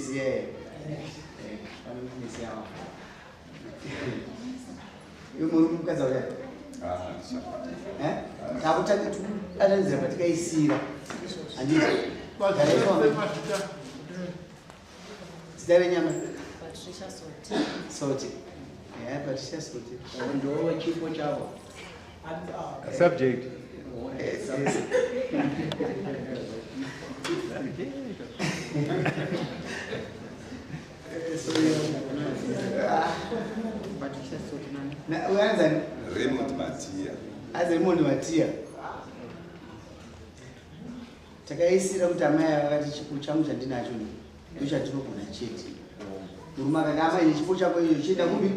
Witness yeye. Pane witness yawo. Iwe murume mukadzi wauya. Eh? Takutanga tikubatanidzira patikaisira. Handiti. Garai pamwe. Zita renyama? Patricia Soti. Soti. Yeah, Patricia Soti. Ndo chipo chavo. Subject. Patricia Soti nani? Na uyanzani? Raymond Matia. Azi Raymond Matia. Takaisira kuti amai ava vakati chipo changu chandinacho ndo chandinogona chete. Murume akati amai chipo chako icho chienda kupi?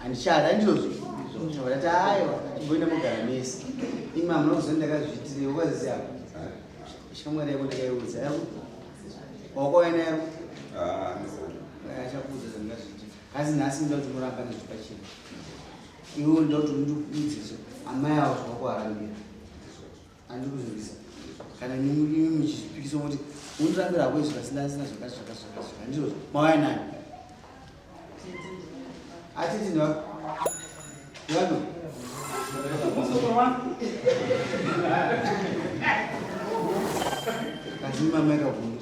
Handichada handizvozvo. Vakati aiwa chimboenda mugara mese. Imi hamuna kuziva ndakazviitirei wakaziva. Shamwari yako ndakaiudza yako. Wakauya nayo? Ah, no. Achakuudza zvandingazviitira. Kasi nhasi ndoda kuti muramba nezvipachena. Iwe ndoda kuti undiudze amai avo zvavakuarambira. Handikuzivisa. Kana imi muchizvipikisa kuti undirambira hako izvi pasina asina zvakati zvakati zvakati zvakati. Ndizvozvo. Mauya nani? Atiti ndiva. Ndivano. Kasi mama ikabvunza.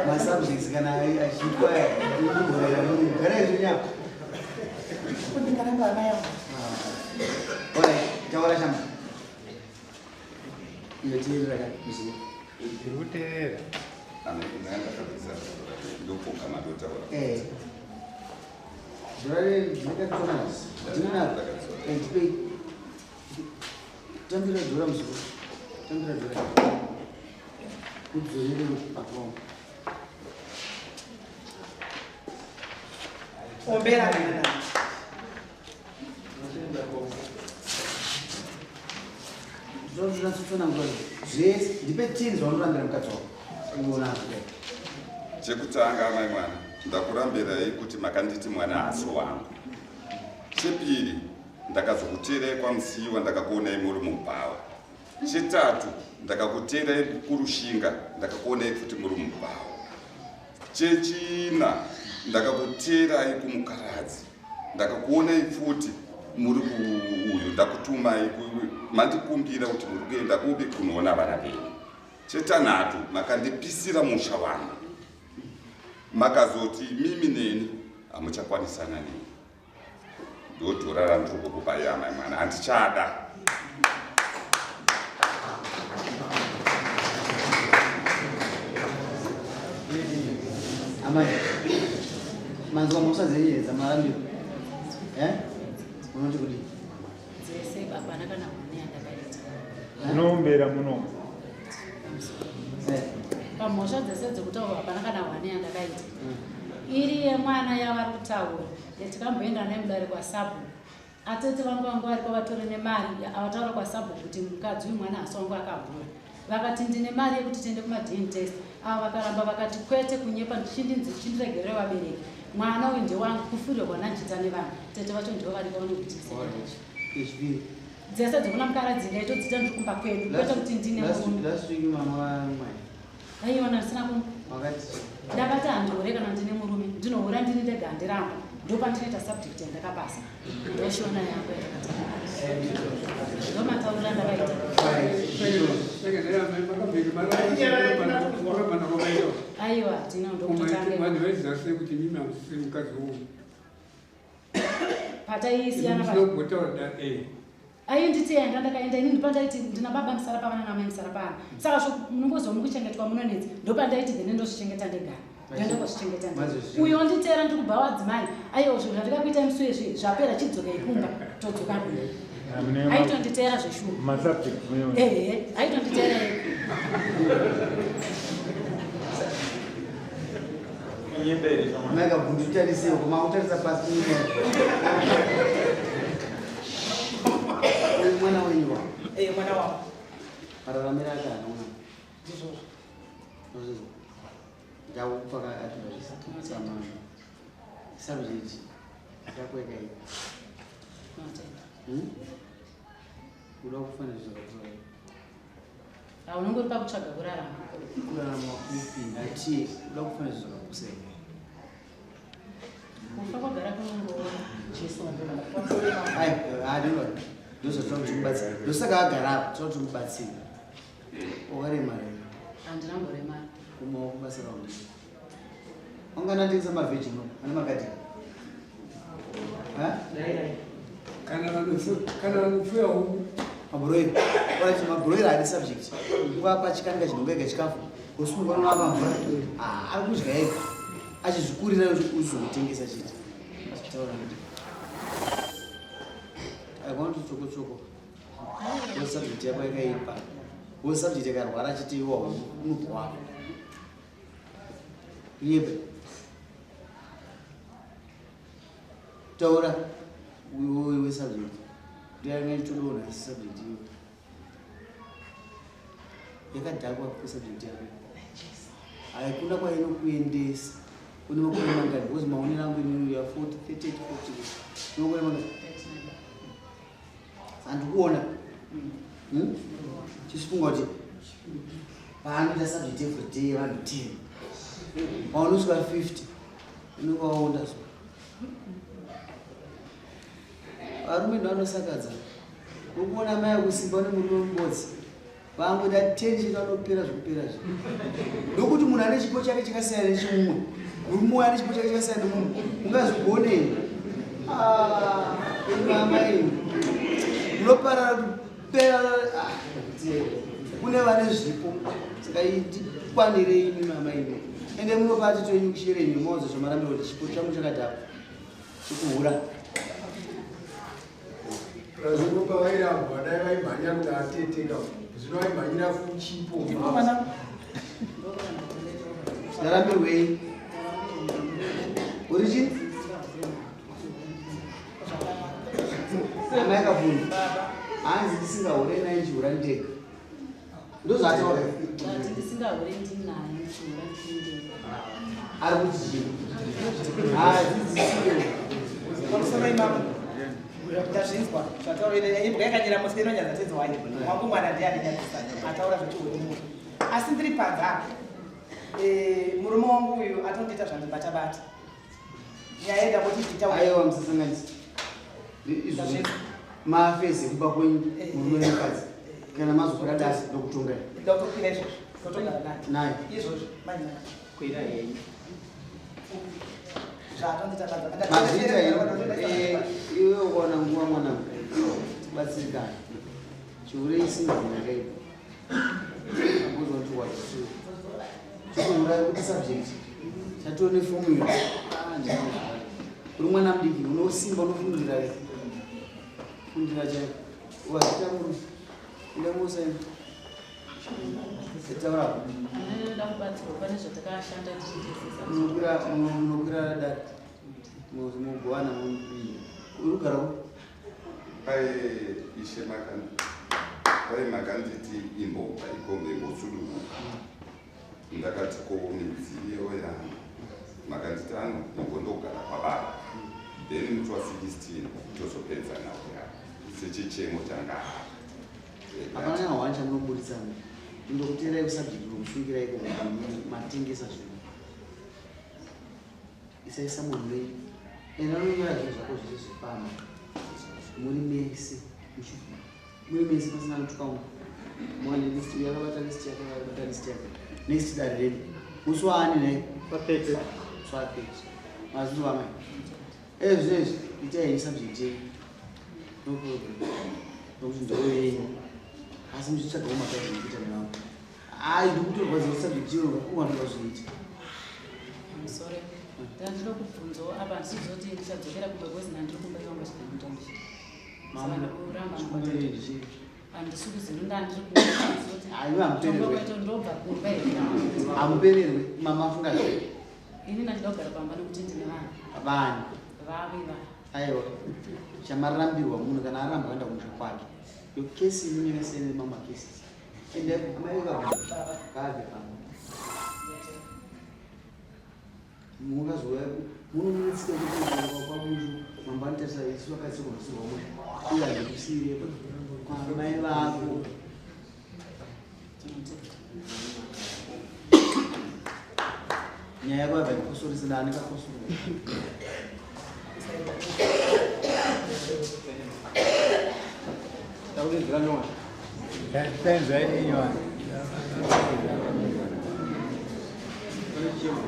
Masubjects kana achiitwa aya, gara izvo nyapa. Ndingaramba amai vangu. Alright, taura shamba. Iyo teerera ka muzukuru. Ndiri kuteerera. Ndakabvisa ndopoka madotaura. Eh. Zvorare ndinakatsona. Ndinonako. Eh, tipei. Tambira dhora muzukuru. Tambira dhora. Udzorere apo. Ombera kana. Zvozvinatsotsonangura zvese ndipe tini zvaunorambira mukadzi wako. Iwe unazvo kudai. Chekutanga amai mwana, ndakurambirai kuti makanditi mwana haasi wangu. Chepiri, ndakazokuteerai kwaMusiyiwa ndakakuonai muri mubhawa. Chetatu, ndakakuteerai kuRushinga ndakakuonai futi muri mubhawa. Chechina, ndakakuteerai kuMukaradzi ndakakuonai futi muri kuuyu, ndakutumai mandikumbira kuti muri kuenda kupi kunoona vana venyu. Chetanhatu, makandipisira musha wangu. Makazoti mimi neni hamuchakwanisana neni. Ndodhora randiri kukupai amai mwana, handichada. Amai, manzwa mhosva dzenyu dzamarambiro. Eh? Unoti kudii? Dzese hapana kana one yandakaita. Munoombera muno. Eh. Pamhosva dzese dzekutaura hapana kana one yandakaita. Iri yemwana yavari kutaura yatikamboenda naye mudare kwasabhuku. Atete vangu vangu variko vatori nemari avataura kwasabhuku kuti mukadzi uyu mwana hasi wangu akahura. Vakati ndine mari yekuti tiende kuma DNA test. Ava vakaramba vakati kwete kunyepa ndichindinzi chindiregerere vabereki. Mwana uyu ndewangu kufurirwa nanjita nevanhu. Tete vacho ndivo variko vanokutisa. Yechipiri. Dzese dzekuna Mukaradzi ndaitodzita ndiri kumba kwedu kwete kuti ndine murume. Last week mama vamwe. Aiwa ndisina ku. Wakati. Ndakati handihure kana ndine murume. Ndinohura ndini ndega handiramba. Ndopandinoita subject yandakapasa. Ndoshona yangu yandakatanga. Ndomataurira ndakaita. Aiwa hatina ndokutotanga. Vanhu vaiziva sei kuti mimi hamusisiri mukadzi wangu? Pataisiyana pa. Ndinogotaura da eh. Ainditenda ndakaenda inini pandaiti ndina baba musara pavana namai musara pavana. Saka zvo munongozwa mukuchengetwa munonetsa. Ndopandaiti then ndozvichengeta ndega. Ndoenda kuzvichengeta ndega. Uyo onditeera ndiri kubva wadzimai. Aiwa zvinhu zvandikakuita musi wezvi zvapera chidzokai kumba todzoka kumba. Aitonditeera zveshuwa. Masubject munewo. Ehe, aitonditeera. Mai Kabvundu titarise uko makutarisa pasi Uyu mwana wenyu wa? Eh, mwana wangu. Mararamiro ake anoona. Ndizvozvo. Ndizvozvo. Ndakupa ka advice samana. Subject yakweka iyi. Uda kufanira zvakakusara. Haunongori pakutsvaga kurarama. Kurarama kupi? Ndati uda kufanira zvinhu zvakapusa here? Kufa kwagara kunongoona. Aiwa, adinwa. Ndozvatinoda kuti mubatsire. Ndosaka agara apa, tinoda kuti mubatsire. Wakaremara here? Handina kumboremara. Kumaoko basa rawo. Wanga natengesa mavheji no, ane makadhi. Ha? Kana vanofuya huku. Mabhuroira. Alright, mabhuroira ane subject. Kuvapa chikanika chinonga chikafu. Usungwa unovapa mvura. Ah, ari kudya ega. Achizvikurira uzomutengesa chete. Taura ndi. I want to tsoko tsoko. Wo subject yako yakaipa. Wo subject yakarwara chete iwo unobva wafa. Yebe. Taura we subject. Ndiyanga ichitoona subject iyo. Yakadhakwa ku subject yako. Haikuna kwainokuendesa. Une makore mangani? Because maonero angu inini ya 40, 38, 40. Une makore mangani? Handikuona. Chisifunga kuti paanoita subject every day vanhu 10. Paunosvika 50 unenge waonda so. Varume ndovanosakadza. Ukuona mai akusimba nemurume mubodzi. Vangoita 10 chete vanopera zvekupera zve. Nokuti munhu ane chipo chake chakasiyana nechimumwe. Murume uyu ane chipo chake chakasiyana nemumwe. Ungazvigone here? Ah, mama imi. Munoparara kupera. Ah, kune vane zvipo. Saka ndikwanirei imi mama imi. Ende munopa tito yenyu kushere imi mozo zvamarambiro kuti chipo changu chakadhakwa. Chikuhura. Prazino pavairambwa dai vaimhanya kuna atete ka. Zvino vaimhanyira kuchipo. Ndarambirwei? Uri chii? Amai akabvunza. Hanzi ndisingahure naye ndichihura ndega. Ndozvaataura. Ndati ndisingahure ndinaye ndichihura ndiri ndega. Ari kuti chii? Hadzidzisiwe. Pamusoro ipapo ndazvinzwa zvataura imbwa yakanyira muswe inonyanza tenzi wayo. Wangu mwana ndiye anonyadzisa ataura zvechihure munhu. Asi ndiri panze apa. Murume wangu uyu atondiita zvandibata-bata. Nyaya yenda kuti nditaure. Aiwa, musasanganisa. Izvo mafezi ekuba kwenyu murume nemukadzi. Kana mazokwira dasi ndokutongai. Ndokutokwira izvozvo. Ndotogara naye. Naye. Izvozvo manje. Kwira yenyu. Zvatondiita panze. Mazviita here? Iwe ukaona nguva mwanangu, tibatsirikane. Chihure isinzi yakaipa. Ambozwa kuti wachisiwa. Chikuhura kuti subject. Chatoo nefomu iyo. Ah, ndinozvada. Uri mwana mudiki, unosimba unofundira. Fundira chaiko. Wazvita murume. Enda musaini. Taura. Ndinoda kubatsirwa pane zvatakashanda tichitesesa. Munokwira dare. Mugowana munopinda. Uri kugara kupi? Pai ishe pai makanditi imbobva ikombe imbotsuduruka. Ndakati ko midziyo yangu. Makanditi ano imbondogara kwababa. Then musi wa 16 tozopedza nawo yako. Sechichemo changa apa. Hapana kana hwani chamunoburitsana. Indokuteerai kusubject nokusungirai ikoko matengesa zvinhu. Isaisa munhu wenyu. Enda unonyora zvinhu zvako zvese zvepamba. Muri mese. Muri mese pasina anotuka umwe. Mwane list uyu akabata list yake, akabata list yake. Next dare redu. Musi waani nhai? Pa30. Musi wa30. Mazuva amai. Ezvo izvi itai henyu subject yenyu. No problem. Nokuti ndoo yenyu. Asi muchitsvagawo makazi ekuita nevamwe. Ai, ndikutorwadziwa subject iyo uwanirwa zvoita. Musoro. Ndandinoda kubvunzawo apa handisizoti ndichadzokera kumba because ndandiri kumba ivangu vachigara ndichiti. Mama, Saka ndikuramba chikumbiro ndichii? Handisi kuziva ndandiri kumba handisizoti. Aiwa, hamupererwe. Tombo ndobva kumba here. Hamupererwe, mama afunga zve. Ini ndandida kugara pamba nekuti ndine vana. Vana. Vavo ivava. Aiwa. Chamarambirwa munhu kana arambwa aenda kumusha kwake. Yo kesi inenge yakasiyana nemamwe macases. Ende amai vakabva ngavabve pamba. Mungazouya munomutsika kuti kwamushu mambo anotarisa isu vakadzi kunosirwa musha. Uye hazvikusiyire kwamai vako. Ndinotenda. Nyaya yako yabva ikosorese nani kakosoro. Takudzira nyowani. Tenza inyowani. Pane chichemo.